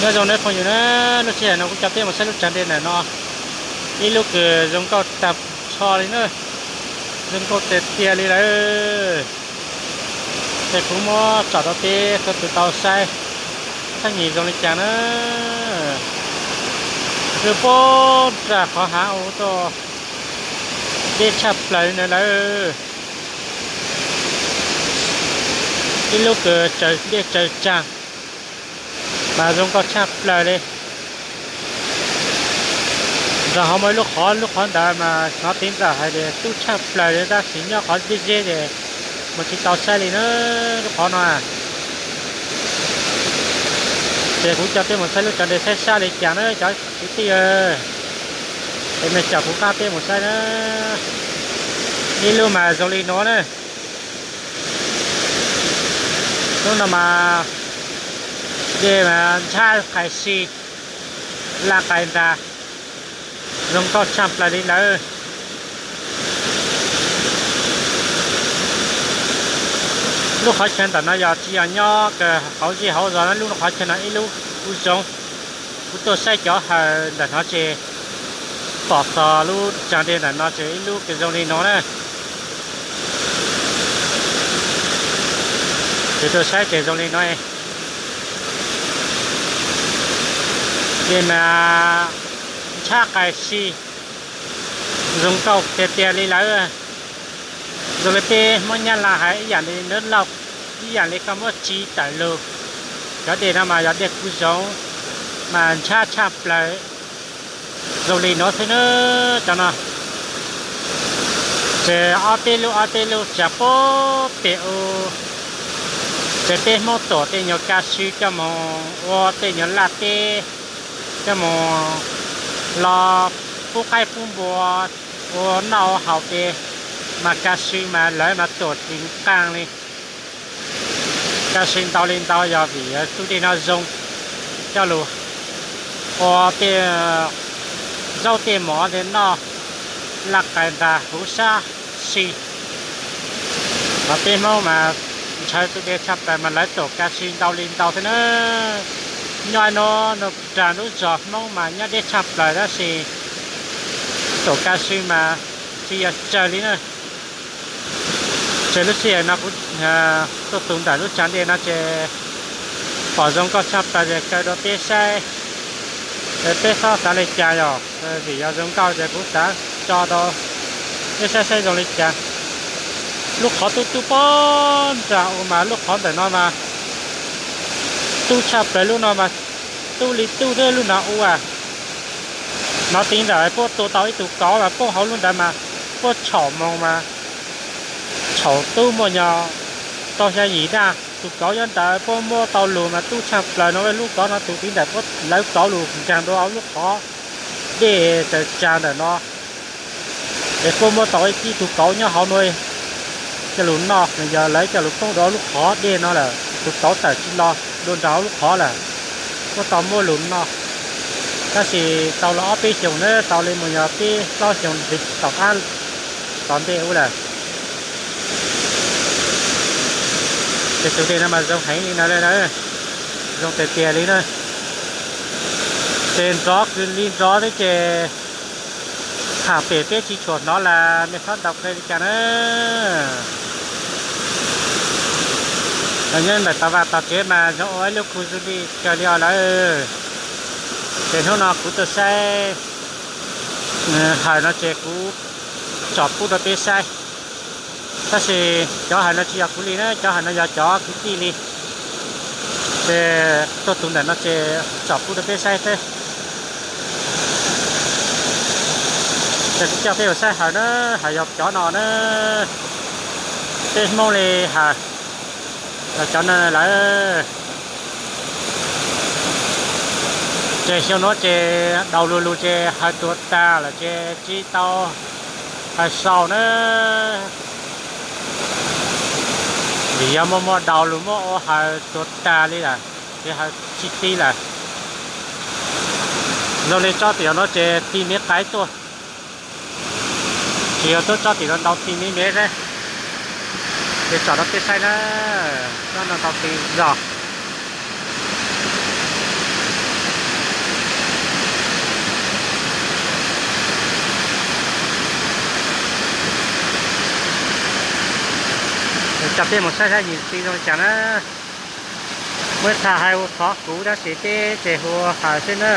Nyob zoo nawb phooj ywg na, lub sij hawm no kuv coj peb mus saib lub tsav dej ntawm no, ib lub kws zoo nkauj tag nrho li na, zoo nkauj tiag tiag li lawm. Ces kuv muab tsom rau peb txhua tus tau saib, txhab nyim zoo li cas na. Kwv puag nram qhov hav ua tuaj dej tshaj plaws li na lawm. Ib lub kws dej tsaws tsag mas zoo nkauj tshaj plaws li. Nram hauv muaj ib lub qhov, lub qhov ntawd mas hnov tiv nrawm hais tias tub tshaj plaws li, tab sis nyob qhov deb zeb ces mus tsis tau saib li na, lub qhov no. Ces kuv coj peb mus saib lub tsav dej saib sab li cas na cov kwv tij. Es nej caum kuv qab peb mus saib na. Ib lub mas zoo li nuav na. Lub no mas dej mas ntshab qais si, laj qais ntag, zoo nkauj tshaj plaws li lawm. Lub qhov chaw ntawm no yog tsis yog nyob kawg hauv zej hauv zos na, lub qhov chaw no ib lub kuj zoo. Kuv tuaj saib cov hawm ntawm no ces pom txog lub tsav dej ntawm no ces ib lub kws zoo li no na. Ces tuaj saib ces zoo li no. Dej mas ntshab qais si, zoo nkauj tiag tiag li lawm. Zoo li peb Hmoob Nyab Laj hais ib yam li nab lauj, ib yam li koj muab tsi tawm lug. Cov dej no mas yog dej kuj zoo, mas ntshab tshaj plaws, zoo li no xwb na. Cov no ces ob peb lub ob peb lub tsav puag pem u, ces peb Hmoob tuam tej nyuag ka sw coj moog ua tej nyuag laj teb, coj moog los pub qaib pub npua ua noj ua haus ces mas ka sw mas lawv mas tuam tsis qaaj li. Ka sw ntau li ntau yog vim tug dej no zoo coj lug ua tej zaub tej mov tej noj, laj qais ntag huv sab si. Mas peb Hmoob mas ntshaw tug dej tshaj plaws mas lawv tuam ka sw ntau li ntau thiab na. Nyob nuav nuav nraag lub zog Hmoob mas nyob deb tshaj plaws tab sis tuam ka sw mas tsis yog tsawg li na. Ces lub sij hawm no kuv tuaj tus ntawm lub tsav dej no ces pom zoo nkauj tshaj plaws ces kaw rau peb saib, peb xob xav li cas yog vim yog zoo nkauj ces kuv xav tso rau peb saib saib zoo li cas. Lub qhov tub tub puag nraag u mas lub qhov ntawm no mas tub tshaj plaws, lub no mas tub li tub thiab lub no ua. Hnov tiv ntawm puab tua tau ib tug kauv mas poob hauv lub ntawd mas puab tshaum moog mas tshaum tub muaj nyog tau xya yim daj. Tus kauv nyob ntawd puab muab tau lug mas tub tshaj plaws no, lub kauv no tus tiv ntawm puab lawv kauv lug nkaag dua hauv lub qhov dej tsaws tsag ntawm no. Es puab muab tau ib tug kauv nyob hauv nuav coj lug noj, yog lawv coj lug poob dua lub qhov dej no lawm, tus kauv tawm tsis los dua nraag hauv lub qhov lawm. Puab tau muab lug noj, tab sis tau los ob peb xyoos na, tau li mus yog peb plaub xyoos tom qab tom ntej ub lawm. Ces tus dej no mas zoo heev li no, zoo tiag tiag li na. Ces nrov kws li nrov thiab ces tham pem peb tsis tshua hnov las, mej txhob ntaus qe li cas na. Nyob ntawm tog vaj tog tsev mas zoo ua ib lub khu zoo li kawg li os lawm. Ces hnub no kuv tuaj saib hawm no ces kuv tsom pub rau peb saib, tab sis cov hawm no tsis yog kuv li na, cov hawm no yog cov kwv tij li. Ces tuaj tus ntawm no ces tsom pub rau peb saib xwb. Ces kuv coj peb mus saib hawm na, hawm yog cov no na, peb Hmoob li hawm, yog cov no lawm. Ces xyoo nuav ces daus lug lug ces hawm tuag tag lawm ces tsis tau hawm sau na. Vim yog muaj muaj daus lug muab ua hawm tuag tag li lawm, ces hawm tsis ti lawm. Zoo li tsob tim nuav ces ti miv qais tuaj, tsis yog tuab tsob tim nuav ntau ti miv miv xwb. Ces tsom rau peb saib na, tsob no ntau ti zog. Coj peb mus saib saib yim txiv zoo li cas na. Muab tham hais hu thov kuv tab sis peb tsis hu hais xwb na.